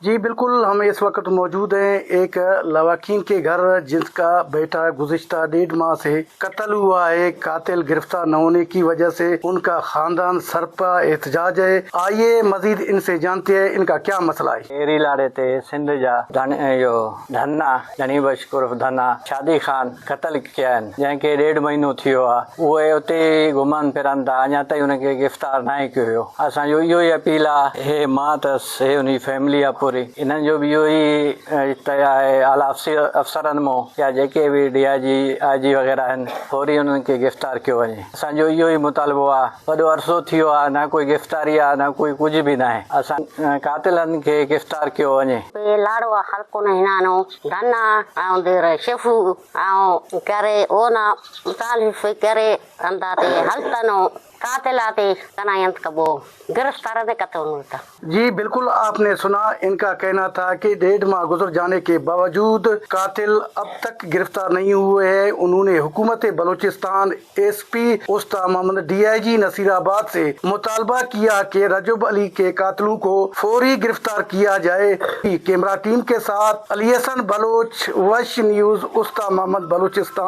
जी बिल्कुल, हम इस वक्त मौजूद हैं एक लवाकिन के घर जिसका बेटा गुज़िश्ता 1.5 माह से कत्ल हुआ है। कातिल गिरफ्तार न होने की वजह से उनका ख़ानदान सरपा एहतजाज है। आइए मज़ीद इनसे जानते हैं इनका क्या मसला है। ڪيري لاڙي تي سنڌ جا ڌڻ اهو ڌنا ڌڻي بخش عرف ڌنا شادي خان قتل ڪيا آهن جنهن کي ڏيڍ مهينو ٿي ويو آهي اهي اتي ئي گهمن ڦرن ٿا اڃا تائين انهن کي گرفتار ناهي ڪيو ويو اسان جو اهو ئي اپيل آهي هي مان اٿس هي ان جي فيملي آهي پوري انهن جو به اهو ئي طئي آهي اعليٰ افسرن مون يا جيڪي به ڊي I جي آء جي وغيره آهن فوري انهن کي گرفتار ڪيو وڃي اسان جو اهو ئي مطالبو آهي وڏو عرصو ٿي ويو آهي نه ڪوئي گرفتاري آهي نه ڪوئي ڪجهه به ناهي اسان قاتلن کي گرفتار ڪيو وڃي. پي لاڙو آ خلقو نه هنانو ڌن آ آئون دير شفو آئون ڪري او نا مطالف ڪري اندا تي هلتنو قاتل آ تي ڪنا ينت ڪبو گرفتار تي ڪتو نوتا. جي بلڪل آپ ني سنا ان کا ڪهنا ٿا ڪي ڏيڍ ماه گذر جاني ڪي باوجود قاتل اب تڪ گرفتار نهين هوئي هي انهون ني حڪومت بلوچستان ايس پي اوستا محمد ڊي I جي نصير آباد سي مطالبه ڪيا ڪي رجب علي ڪي قاتلون ڪو فوري گرفتار ڪيا جائي ڪيمرا ٽيم ڪي ساٿ علي حسن بلوچ وش نيوز اوستا محمد بلوچستان.